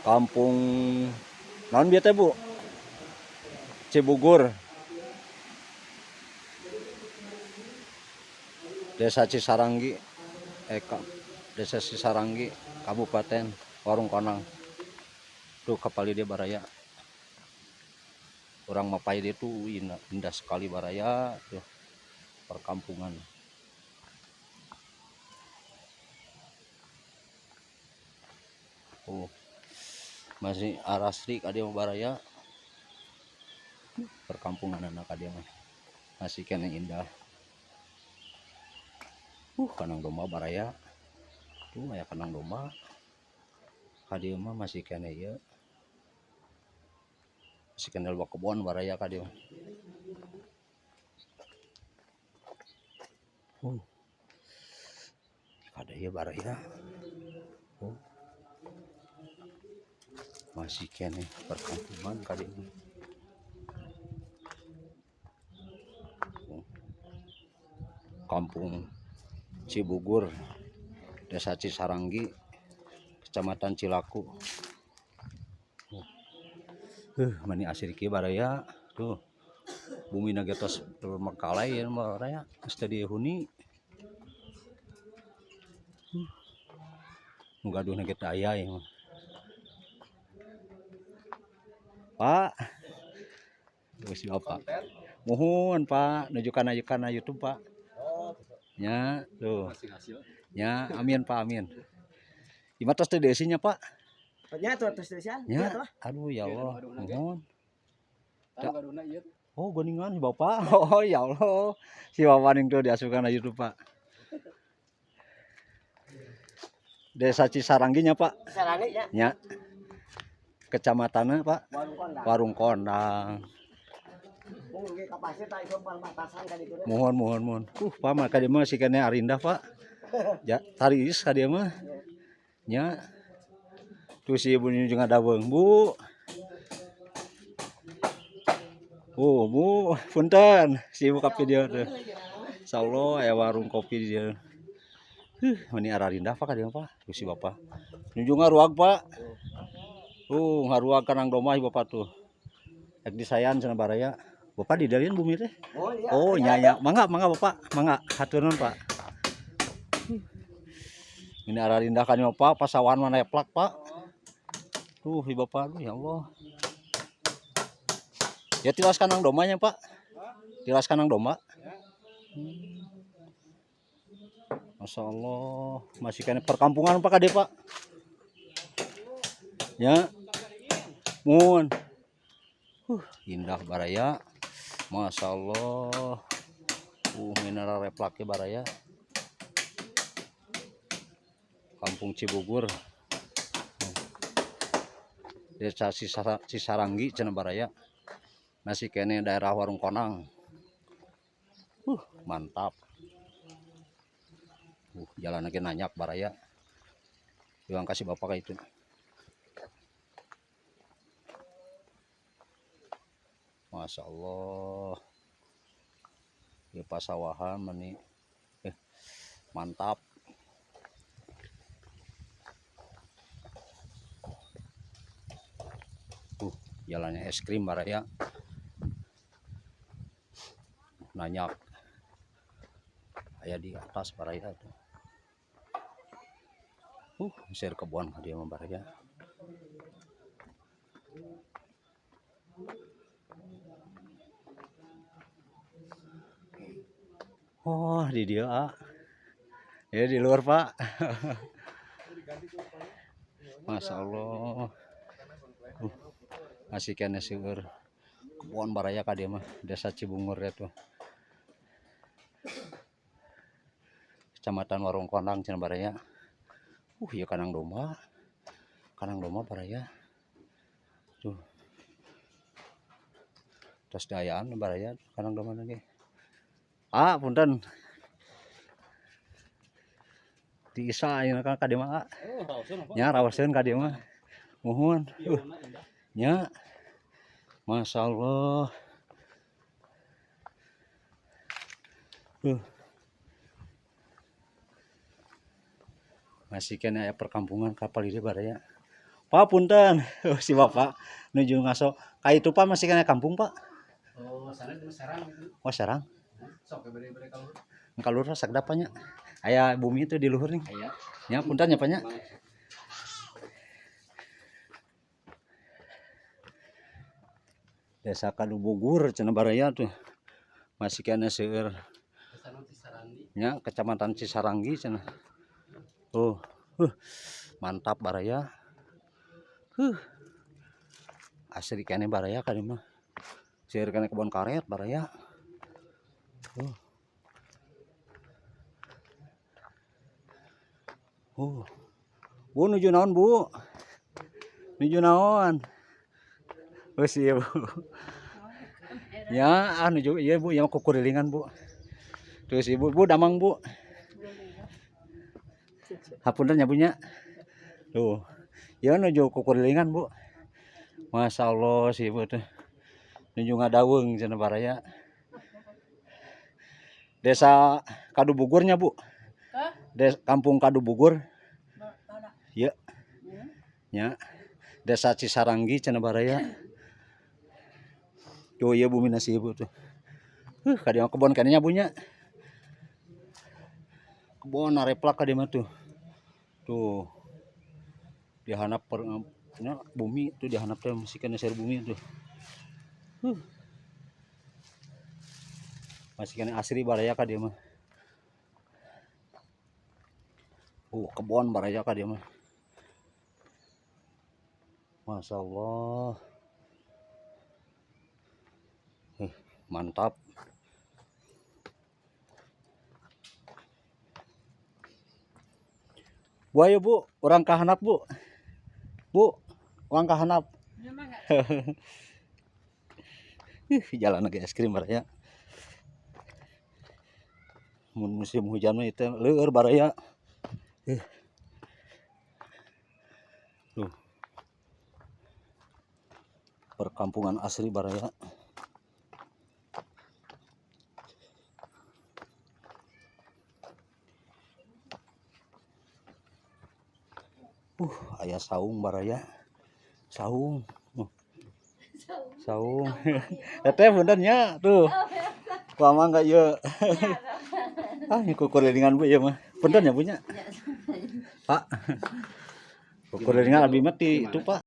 Kampung naon bieu teh, Bu? Cibugur. Desa Cisaranggi, Desa Cisaranggi, Kabupaten Warung Konang. Tuh kapali dia baraya. Urang mapay dia tuh indah, indah sekali baraya tuh perkampungan. Oh, masih arasri ka dieu baraya. Perkampungan anak ka dieu mah masih keneh indah. Kandang domba baraya. Tuh aya kandang domba. Ka dieu mah masih keneh ieu. Masih keneh loba kebon baraya ka dieu. Kada ieu baraya. Masih keneh perkampungan ka dieu. Kampung Cibugur, Desa Cisaranggi, Kecamatan Cilaku. Mani asri kieu baraya. Tuh. Bumina ge tos terbengkalai ieu baraya, geus teu dihuni. Nu gaduhna ge teu aya ieu mah. Pak. Geus si Bapak. Muhun, Pak, nuju kana YouTube, Pak. Nya, tuh. Nya, amin Pak, amin. Ieu mah tos teu dieusinya, Pak. Nya tuh tos dieusian. Nya, aduh ya Allah, muhun. Oh, geuningan si Bapak. Oh, ya Allah. Si Bapak ning tuh diasupkeun ka YouTube, Pak. Desa Cisaranggi nya, Pak. Cisaranggi nya. Nya. Kecamatanna, Pak. Warung Kondang. Warung Kondang. Mohon, mohon, mohon. Pak, maka dia mah si kene arindah, Pak. Ya, taris ka dia mah. Nya. Tuh si ibu ini juga daweung, Bu. Oh, Bu, punten. Si ibu ka video tuh. Insyaallah aya warung kopi di dieu. Meni ararindah Pak ka dieu, Pak. Tuh si Bapak. Nuju ngaruag, Pak. Tuh, ngaruag kanang domba si Bapak tuh. Rek disayan cenah baraya. Bapak di dalian bumi teh? Oh, iya. Oh, nya nya. Mangga, mangga Bapak. Mangga, hatur nuhun, Pak. Ini ararindah kan Bapak, pasawahan mana plak, Pak. Tuh, si Bapak, aduh ya Allah. Ya tilas kandang dombanya, Pak. Tilas kandang domba. Masya Allah, masih kena perkampungan Pak Kade, Pak. Ya. Mun. Indah baraya. Masya Allah. Minara replaknya baraya. Kampung Cibugur. Desa Cisaranggi cenah baraya. Masih kene daerah Warung Konang. Mantap. Jalan lagi nanyak baraya. Bilang kasih bapak kayak itu. Masya Allah. Di pasawahan meni. Mantap. Jalannya es krim baraya. Nanyak. Aya di atas baraya itu. Share kebun dia mah baraya. Oh, di dia, ah. Ya di luar, Pak. Masya Allah. Masih kene seueur kebun baraya ka dieu mah, Desa Cibungur ya tuh. Kecamatan Warung Kondang cenah baraya. Ieu kandang domba. Kandang domba baraya. Tuh. Tos dayaan baraya kandang domba lagi. Ah, punten. Di Isa ayeuna ka dieu mah, ah. Nya rawaseun ka dieu mah. Muhun. Nya. Masya Allah. Masih kena aya perkampungan kapal ini baraya. Pak, punten. Oh, si Bapak nuju ngaso. Ka itu, Pak, masih keneh kampung, Pak? Oh, sana di Serang itu. Oh, Serang. Sok bere-bere kalau. Ka luhur sakedap nya. Aya bumi itu di luhur nih. Aya. Ya, punten ya, Pak, nya. Desa Kadubugur cenah baraya tuh. Masih keneh seueur Sana Cisaranggi. Nya, Kecamatan Cisaranggi cenah. Tuh. Mantap baraya. Asri keneh baraya ka dieu mah. Seueur keneh kebon karet baraya. Tuh. Bu, nuju naon, Bu? Nuju naon? Oh, sih, Bu. Ya, ah, nuju ieu, Bu, ya kukurilingan, Bu. Terus Ibu, Bu, damang, Bu. Hapunten nya, Bu, nya. Tuh. Ya nuju kukurilingan, Bu. Masya Allah si Ibu tuh. Nuju ngadaweung cenah baraya. Desa Kadubugurnya, Bu. Hah? Kampung Kadubugur. Mana? Ya. Ya. Desa Cisaranggi cenah baraya. Tuh, ieu bumina si Ibu tuh. Ka dieu mah kebon keneh nya, Bu, nya. Kebon nareplak ka dieu mah tuh. Tuh. Di handap per, nya, bumi tuh di handap teh masih keneh seueur bumi tuh. Masih keneh asri baraya ka dieu mah. Kebon baraya ka dieu mah. Masya Allah. Mantap. Bu, ayo, Bu, urang ka handap, Bu. Bu, urang ka handap. Ih, jalan lagi es krim baraya. Mun musim hujan mah itu leur baraya. Tuh. Perkampungan asri baraya. Aya saung baraya. Saung. Saung. Teteh, punten nya tuh. Kumaha enggak ieu? Ah, ini kukurilingan, Bu, ieu mah. Punten ya, Bu, nya. Pak. Kukurilingan abdi mah ti itu, Pak.